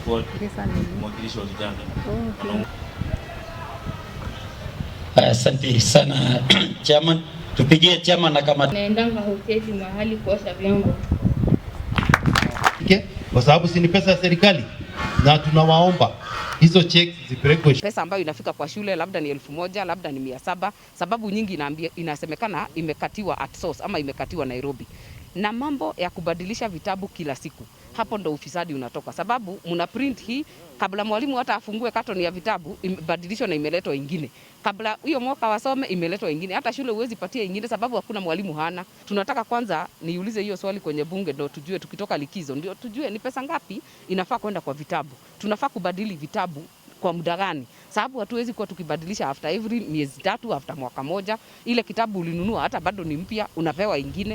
Squad, Pesa ni mwakilishi wa vijana. Okay. Asante sana, chairman. Tupigie chairman na kamati. Naendanga hoteli mahali kuosha vyombo. Okay? Kwa sababu si ni pesa ya serikali, na tunawaomba hizo checks zipelekwe. Pesa ambayo inafika kwa shule labda ni 1000, labda ni 700. Sababu nyingi inasemekana imekatiwa at source ama imekatiwa Nairobi. Na mambo ya kubadilisha vitabu kila siku, hapo ndo ufisadi unatoka, sababu mna print hii kabla mwalimu hata afungue carton ya vitabu imebadilishwa na imeletwa ingine, kabla hiyo mwaka wasome imeletwa ingine. Hata shule huwezi patia ingine sababu hakuna mwalimu hana. Tunataka kwanza niulize hiyo swali kwenye bunge, ndo tujue tukitoka likizo, ndio tujue ni pesa ngapi inafaa kwenda kwa vitabu. Tunafaa kubadili vitabu kwa muda gani? Sababu hatuwezi kuwa tukibadilisha after every miezi 3, after mwaka moja. Ile kitabu ulinunua hata bado ni mpya, unapewa ingine.